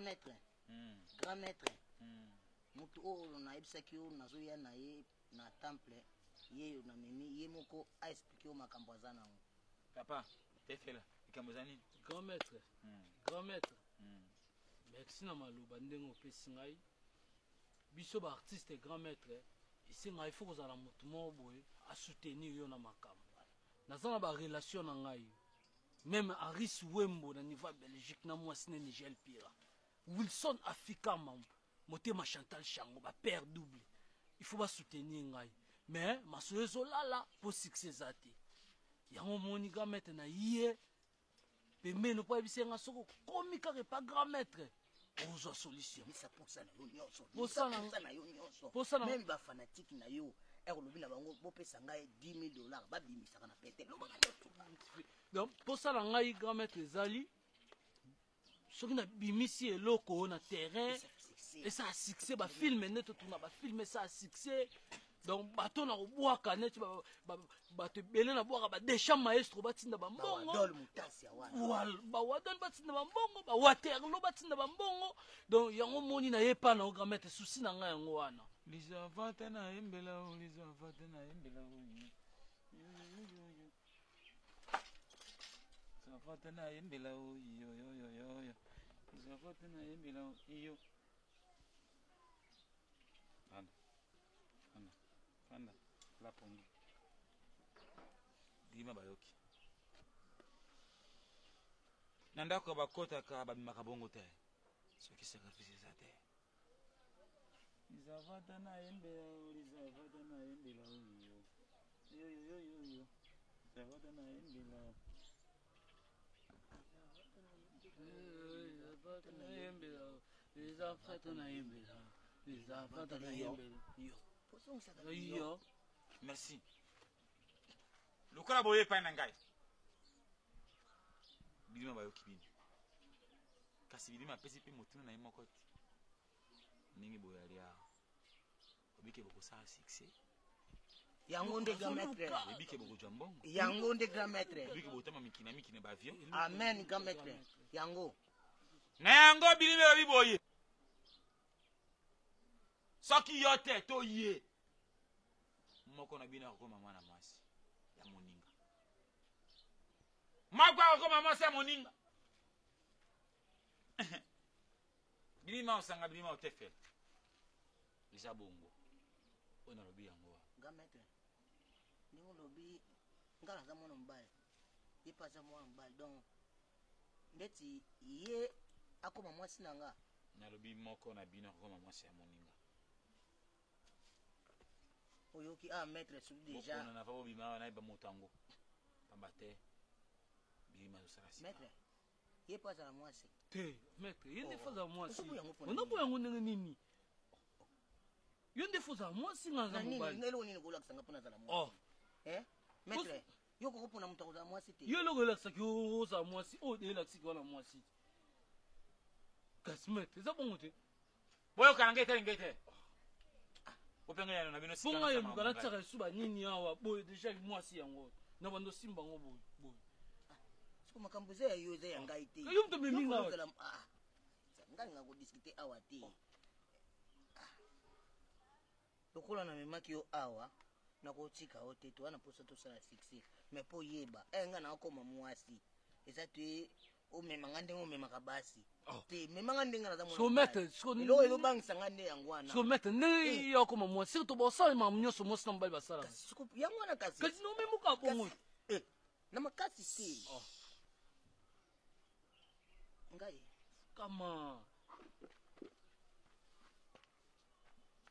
maître. Grand maître. Moto oyo nayebisaki yo nazoya na ye na temple, ye oyo namemi ye moko aexplike yo makambo aza nango. Papa, tefela, likambo eza nini? Grand maître. Grand maître. Merci na maloba ndenge opesi ngai. Biso ba artiste grand maître, esengaka il faut kozala motu moko boye asoutenir yo na makambo. Naza na ba relation na ngai. Même Aris Wembo na niveau ya Belgique na mwasi ne Nigel Pira. Wilson Afikama motema Chantal Chango ba père double. Il faut ba soutenir ngai. Mais masolo ezolala po succès eza te. Yango moni grand maître na ye pembeni po ayebisi nga soki okomi kaka epa grand maître ozwa solution. Bimisa posa na yo nyonso. Posa na- Posa na yo nyonso. Posa na- Même ba fanatique na yo, ere olobi na bango bopesa ngai 10 000 $, babimisaka na pete. Lobaka nyonso. Donc posa na ngai grand maître ezali soki nabimisi eloko na terrain esala succès, ba film nde totuna ba film esala succès. Donc bato na kobwaka neti bato ebele na bwaka ba Deschamps maestro batinda bambongo. Bawadol mutasi ya wana. Bawadol batinda bambongo, ba Waterloo batinda bambongo. Donc yango moni na ye pa na grand maître, souci na ngai yango wana. Lisa fata na yembela o, Lisa fata na yembela o. Lisa fata na yembela o, yo yo yo yo yo. Lisa fata na yembela o, yo. Fanda. Fanda. Fanda. La pongi. Dima bayoki. Na ndako bakotaka babimaka bongo te. Soki sacrifice eza te. Lizavata na yembela o, lizavata na yembela o, yo. Yo, yo, yo, yo, yo. Lizavata na yembela o. Lizavata na yembela o, lizavata na yembela o, lizavata na yembela o. Yo. Yo. Merci. Lokola boye epai na ngai. Bilima bayoki bino. Kasi bilima apesi mpe motuna na ye moko te. Ndenge boye alia. Obike bokosala succès. Yango nde grand maître. Obike bokozwa mbongo. Yango nde grand maître. Obike botama mikili na mikili na ba avion. Amen grand maître. Yango. Na yango bilima elobi boye. Soki yo te to ye. Moko na bino akokoma mwana mwasi ya moninga. Moko akokoma mwasi ya moninga. Bilima osanga bilima otefel. Eza bongo. Oyo nalobi yango wa. Grand maître. Ndenge olobi nga naza mwana mobali. Ye mpe aza mwana mobali. Donc ndeti ye akoma mwasi na nga. Nalobi moko na bino akokoma mwasi ya moninga. Oyoki, ah, maître, soki déjà. Bokona na va bobima awa nayeba moto yango. Pamba te, bilima ezosala sika. Maître, ye mpe azala mwasi. Te, maître, ye nde Oh. fo azala mwasi. Ozoboya yango mpona Ona nini? boya yango ndenge nini? Yo nde fo ozala mwasi, nga naza Na nini? mobali. Nga eloko nini kolakisa nga mpona azala mwasi? Oh. Eh? Maître, yo koko mpona moto akozala mwasi te. Yo eloko elakisaki yo ozala mwasi, oyo elakisaki wana mwasi. Kasi maître, eza bongo te. Boyokana ngai te, ngai te. Bopenga yano na bino sika Bongo na ye sama luka na natiaka lisusu banini awa boye deja mwasi yango na bando simba yango boye boye. Siko makambo eza ya yo, eza ya ngai te. Yo moto omemi Yo ngai. kozala, ah, ngai nga kodiskute awa te. Ah. Lokola namemaki yo awa, nakotika yo te, toza na mposa tosala succès. Mais mpo yeba, ngai nakokoma mwasi. Eza te omema nga ndenge omemaka basi. Oh. Te, mema nga ndenge naza mwana So mobali. maître, so- Eloko ezobangisa nga nde yango wana. So maître, ndenge yo akoma mwasi, surtout bosala makambo nyonso mwasi na mobali basalaka. Kasi siko yango wana kasi. Kasi na omemoka bongo. Kasi, na makasi te. Oh. Ngai. Kama.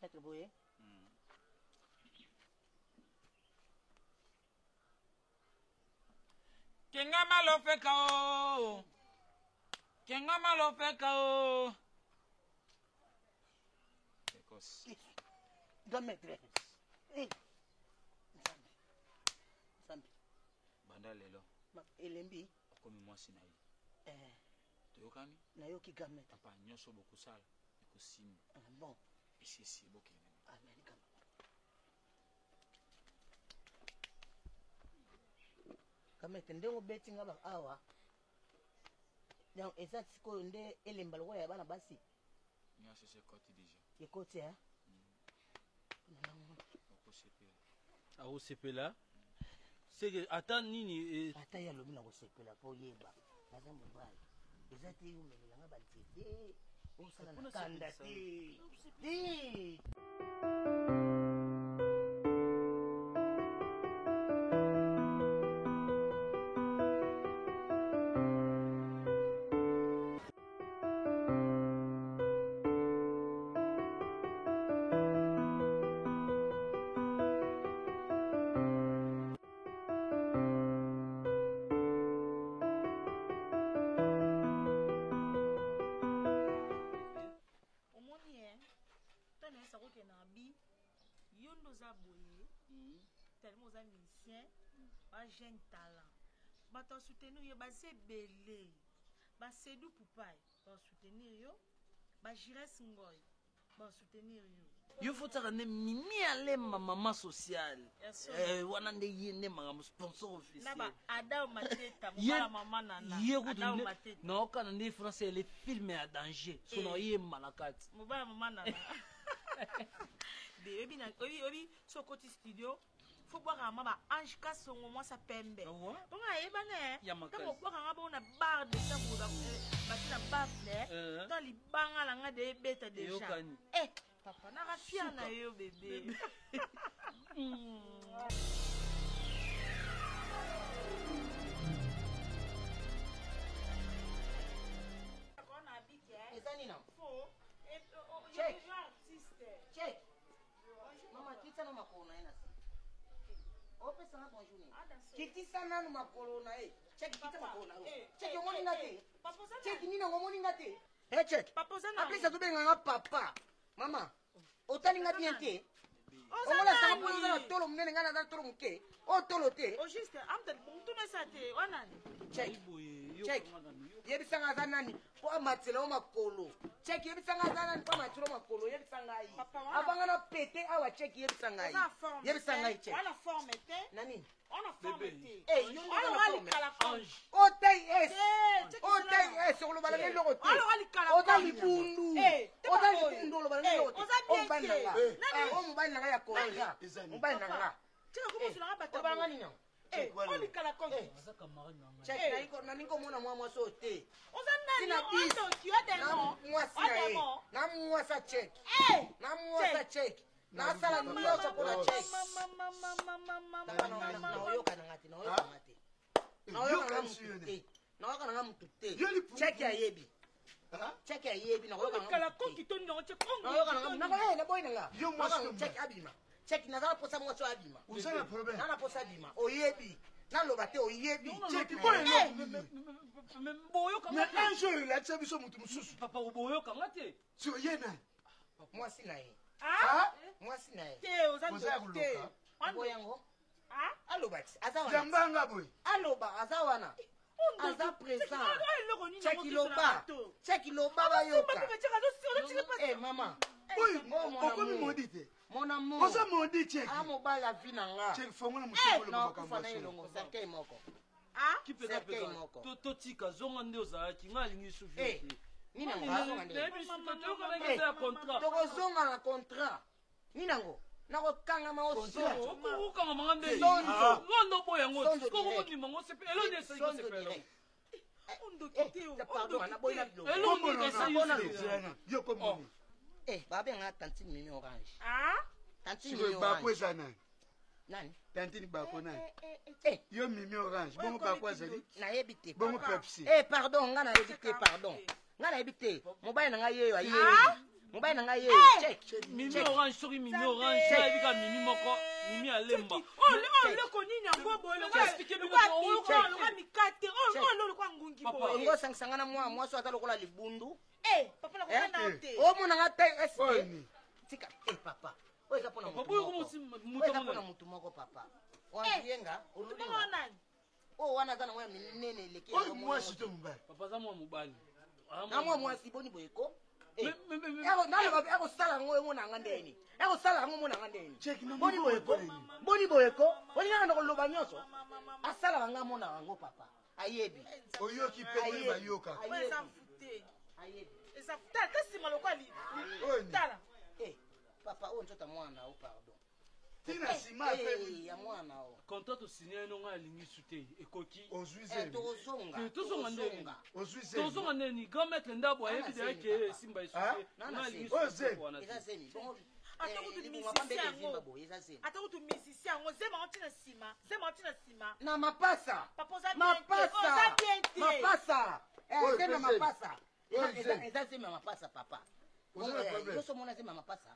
Maître boye. Kenga malofeka o. Kenga malofeka o. Ekos. Grand maître. Nzambe. Nzambe. Banda lelo. Ma, elembi. Okomi mwasi na ye. Toyokani? Nayoki grand maître. Papa, nyonso bokosala ekosimba. Ah, bon. Esi esi bokende. Amen, grand. Grand maître, ndenge obeti nga ba awa. Donc eza sikoyo nde elemba lokola ya bana basi. Nyonso esi ekoti deja. Ekoti hein? Okosepela. Akosepela. Seke ata nini e... Ata ye alobi na kosepela mpo oyeba naza mobali. Eza te yo omemela nga banzete osala na kanda te. Te. Omoni e ntango nayesa kokende na bi yo nde oza boye tellement oza musicien ba jeune talent bato ya soutenir yo baza ebele ba Seydou Poupai ba soutenir yo ba Gires Ngoy ba soutenir yo. Yo faut tiaka nde Mimi Alemba maman sociale. Eh, wana nde ye nde makambo sponsor officiel. Na ba Adao Mateta mobala maman nana. Ye kutu nde naokana nde français ele film ya danger. So na yemba na kati. Mobala maman nana. De oyebi na oyebi so okoti studio fo bwaka ma ba ange kasongo mwasa pembe bongo ayebana eh. Ntango obwaka nga bongo na bar deja boye bati na bafle eh. To libanga na nga de ebeta deja eh papa naka fier na yo bebe. Eza nini? Check. Check. Mama, kitisa na makolo na ye na se. Opesa nga bonjour nini? Kitisa nanu makolo na ye. Check, kitisa makolo na yo. Check, omoni nga te. Check, nini yango omoni nga te? Eh, check. Apesa tobenga nga papa. Mama, otali nga bien te. Omona sanga mpo oza na tolo monene, ngai naza na tolo moke. Oyo tolo te. Check. Check. Yebisa nga aza nani mpo amatela yo makolo. Check, yebisa nga aza nani mpo amatela yo makolo. Yebisa ngai. Avanga na pete awa check, yebisa ngai. Yebisa ngai check. Na nini? Eh, yo nde oza na forme. O taille S. O taille S, okoloba na ngai eloko te. Oza libundu. Oza libundu oloba na ngai eloko te. O mobali na nga. O mobali na ngai ya contrat. Mobali na nga. Oloba na ngai nini yango? Nalingi komona mwa mwasi oyo te. Na mwasi na ye. Na mwasi check. Na mwasi check. Nasala nyonso mpona check. Naoyoka na nga te, naoyoka nga te. Naoyoka nga mutu te. Naoyoka na nga mutu te. Check ayebi. Check ayebi naoyoka na nga mutu te. Naoyoka na nga naboyi na nga. Check abima. Check nazala posa mwasi oyo abima. Oza na problème. Nana posa abima. Oyebi. Naloba te oyebi. Check boye boyoka Mais un jour elakisa biso motu mosusu. Papa boyoka nga te. Si oye nani? Mwasi na ye. Mwasi na ye. Te oza Oza ya ndoki te. koloka. Boye yango. Aloba ti aza wana. Yambanga boye. Aloba aza wana. Aza présent. Check loba. Check loba bayoka. Eh mama. Oyo Oh, mon okomi amour. modi te. Mon amour. Oza modi check. Ah mobali avi na nga. Check fongola mosolo Na makambo kufa na ya solo. elongo cercueil moko. Kipeka Cercueil peka. moko. Totika zonga nde ozalaki nga alingi sufi Eh, te. nini yango azonga nde. Nayebi toyokanaki eza ya contrat. Tokozonga na contrat. Nini yango? Nakokangama osonzo. Okokanga manga nde. Sonzo. Nga ndo boya yango. Sonzo Sikoyo direct. okondima ngo sepe. Eloko nini esali Sonzo kosepela. direct. Eh, pardon, naboyi na biloko. Eloko nini esali Bona kosepela. Yo komoni. Eh, babenga tantine Mimi Orange. Tantine Sikoyo Mimi bako Orange. eza nani? Nani? Tantine bako nani? Eh, Yo Mimi Orange, bongo bako azali? nayebi te. Bongo Pepsi. Eh, pardon, nga nayebi te, pardon. Nga nayebi te. Mobali na ngai yeyo ayebi. Mobali na ngai yeyo. Check. Mimi Check. Orange soki Mimi Orange nayebi kaka Mimi moko Mimi Alemba. Eloko nini yango boye Explique bino ko- lokola mikate oyo lokola ngungi Papa. boye. Olingi osangisa nga na mwa mwasi oyo aza lokola libundu. Papa nakoka na yo te. Omona nga te est Oyo nini? Tika, eh papa. Oyo eza mpona Papa, motu boyo moko. komosi motu Oyo eza yango mpona nani? motu moko papa. Oandienga, Bongo olulinga. nani? Oyo wana aza na mwa ya minene eleki Oyo yango mwasi moko. to mobali? Papa aza mwa mobali. Na mwa mwasi boni boye ko? Eh. Mais- Naloba ekosala yango omona nga ndeni. Ekosala yango omona nga ndeni. Check na Boni boye ko? nini? Boni boye ko? Olingaka na koloba nyonso? Asalaka nga amona yango papa. Ayebi. Oyoki mpe ndenge bayokaka. Oyo eza mfute. Ayebi. Eza tala ta nsima lokola li. Oyo nini? Tala. Eh, papa oyo nzoto ya mwana o pardon. Tina nsima Eh, mpe ya mwana o. Contrat tosigne ye nonga alingi su te ekoki. Ozwi Eh, zemi. tozonga. Te, tozonga ndenge. Tozonga. Ozwi zemi. Tozonga ndeni grand maître ndabo ayebi Nana deya zemi, ke papa. esimba esu Ah? te. Nana Nga alingi zemi. su Oyo te zemi. wana Eza te. zemi. Bongo Ata eh, kutu libunga musicien pambele yango. ezimba boye, eza zemi. Ata kutu musicien yango zema yango ntina nsima. Zema yango ntina nsima. Na mapasa. Papa oza bien te. Mapasa. Oza bien te. Mapasa. Eh, Oyo zemi ya mpe zemi. mapasa. Oyo Eza- zemi. Eza zemi ya mapasa papa. Oza Bongo, na eh, problème. yo so mona zemi ya mapasa.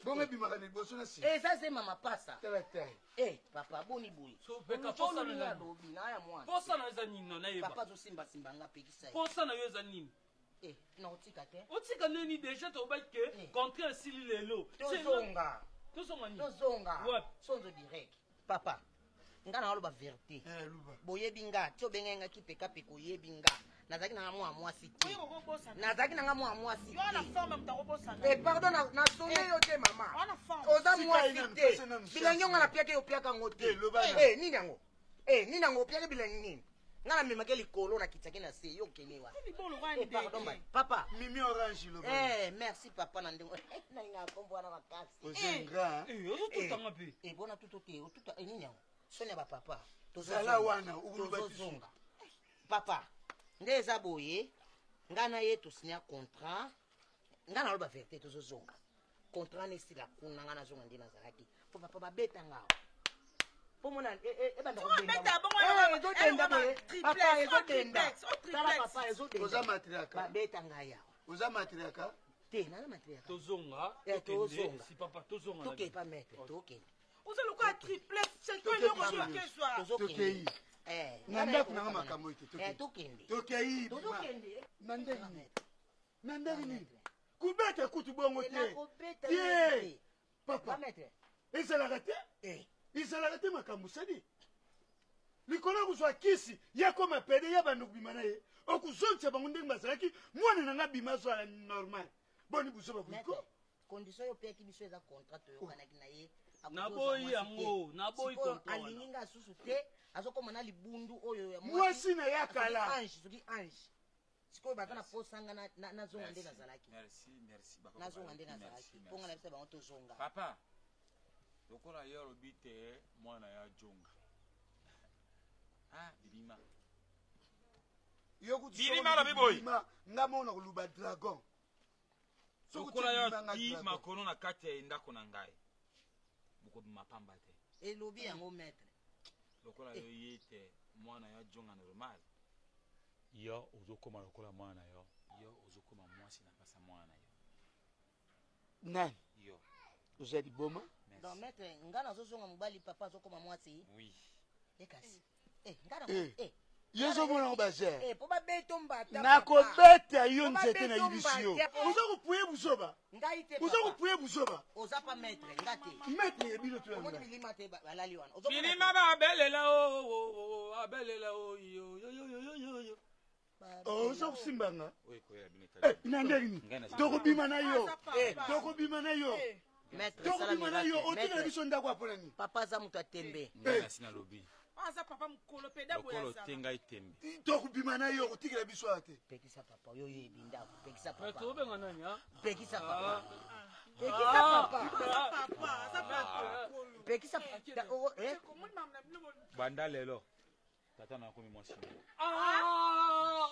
Bongo ebimaka na liboso na nsima. Eza zemi ya mapasa. Tala taille. Eh, papa boni boye. So, peka Moto posa na olingi nani? alobi, na ya mwana. Posa na yo eza nini na nayeba. Papa azosimbasimba nga pekisa ye. Posa na yo eza nini? Eh, na otika te. Otika ndeni deja tobaki ke Eh. contrat esili lelo. Tozonga. Tozonga nini? Tozonga. Wapi? Sonzo direct. Papa, nga na aloba vérité. Eh, luba. Boyebi nga, ti obengai nga kipekapeka oyebi nga. Nazalaki na nga mwa mwasi te. Oyo kokobosana. Nazalaki na nga mwa mwasi Yo wana te. forme moto akobosana. Eh, pardon, nasonge yo te mama. Wana forme. Oza Tika mwasi ye nanu, te. pesa nanu Bilangi chance. yo nga napiaki yo opiaka yango te. Eh, loba nanu. Eh, nini yango? Eh, nini yango opiaki bilangi nini? Nga namemaki likolo nakitiaki na se yo okende wa. Libolo wana Eh, pardon, ndeke. ba- papa. Mimi orange loba. Eh, merci papa na ndenge. Eh, nalinga kombo wana makasi. Oza ingrat. Eh, ozotutanga mpe. Eh, bona tutu te, otuta eh, nini yango? Soni ya bapapa. Zala wana, okoloba Tozozonga. Papa, nde eza boye, nga na ye tosinya contrat, nga naloba vérité tozozonga. Contrat na esila kuna nga nazonga nde nazalaki. Po papa babeta nga awa. Po mona ebanda Soki kobenda. obeta bongo Eh, wana, ezodenda wana, boye. triplex, Papa, oh, ezodenda. triplex, oh, Tala triplex. papa, ezodenda. Oza matriarcat. Babeta ngai awa. Oza matriarcat. Te, naza matriarcat. Tozonga. Eh, Tokende. tozonga. Si papa tozonga. na Tokei biso. pa maître, tokende. Oza lokola triplex. C'est Tokei eloko biso soki nyonso. ekezwa. Tozokende. Tokei. Eh, Na ndako nanga makambo ete, tokei. Eh, tokende. Tokei. bima. Tozokende. Na ndenge nini? Na ndenge nini? Kubeta kutu bongo te. Nakobeta Te. yo te. Papa, Pa maître. ezalaka te. Eh. Ezalaka te makambo sadi. Likolo ya kozwa kisi ya koma pede ya bando kobima na ye okozongisa bango ndenge bazalaki mwana na nga bima azwala normal boni buzo bakoliko Maître, condition oyo opiaki biso eza contrat toyokanaki na ye. Naboyi yango, naboyi Sikoyo contrat wana. alingi nga susu te azokoma na libundu oyo ya Mwasi na ye akala. Soki ange, soki ange. Sikoyo baza na posa nga nazonga nde nazalaki. Merci, merci. Bakoko Nazonga nde balobi, nazalaki. merci, Mpo nga merci. na biso bango tozonga. Papa, lokola ye alobi te mwana ya jonga. Ah, bibima. Yo kutu Bilima soko alobi boye. bilima, nga mona koluba dragon. Soki Lokola otie yo bilima nga ti dragon. makolo na kati ya ndako na ngai. Bokobima pamba te. Elobi yango maître. Lokola yo ye te mwana ya jonga normal. Yo ozokoma lokola mwana na yo. Yo ozokoma mwasi na place ya mwana na yo. Nani? Yo. Oza liboma? Merci. Donc maître, nga nazozonga mobali papa azokoma mwasi. Oui. Ekasi. Eh, nga na Eh. eh. Ye ozomona ngo bazer. Eh, po babeta mbata. Nakobeta yo Po nzete babeta na yibisi yo. mbata. Oza kopuye buzoba. Ngai te. Oza papa. kopuye buzoba. Oza pa maître, nga te. Maître ya bino to ya Omoni ngai. bilima te balali wana. Ozomona Bilima babelela o o o abelela o yo yo yo yo yo yo. Oh, oza kosimba nga. Oyo ekoyela bino Eh, na ndenge nini? Ngai na- Tokobima na yo. Aza papa. Eh, Tokobima na yo. Eh. Maître, sala Tokobima na yo. miracle. Otikela Maître, biso ndako ya mpona nini? Papa aza moto ya tembe. Ngai na sina lobi. Aza papa mokolo mpe da boye Lokolo azala. te ngai tembe. Tokobima na yo, otikela biso awa te. Pekisa papa, oyo oyebi ndako. Pekisa Mais papa. tobenga nani ah? Pekisa papa. Ah. Pekisa papa. Aza papa, aza papa mokolo. Pekisa papa. Oh, eh. Komoni mama na bino Banda lelo. Tata na komi mwasi. Ah!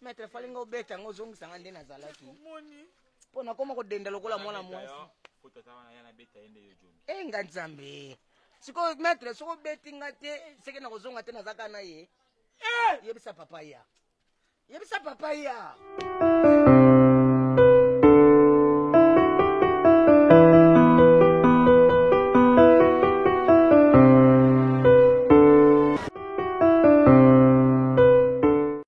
Maître, fallait nga obeta ngo ozongisa nga nde nazalaki. Komoni. Mpo nakoma kodenda lokola mwana mwasi. Po tata wana ya na beta ye nde yo jongi. Eh, nga nzambe. Sikoyo maître, soki obeti nga te, seke na kozonga te nazaka na ye. Yebisa papa ya. Yebisa papa ya.